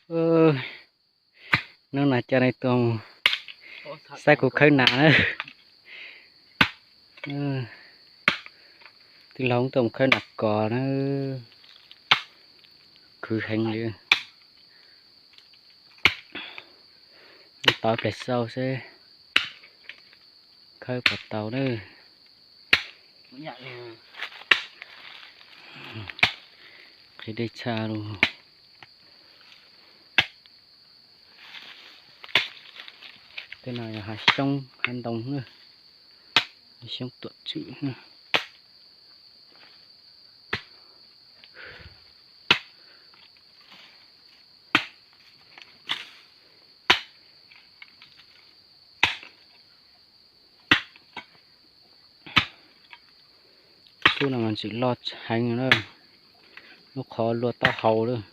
Hnub no coj nej tuaj saib kuv khawb nas na. Tij laug tuaj mus khawb nas kos na. Khwv heev li. Tos ib pliag xauj seb khawb puas tau na. Qhib dej tshaj lug. Tej no yog hav xyoob hav ntoo na, hav xyoob tuam tswm na. Xub no mas ntxim loj heev na, lub qhov luaj taub hau lawm.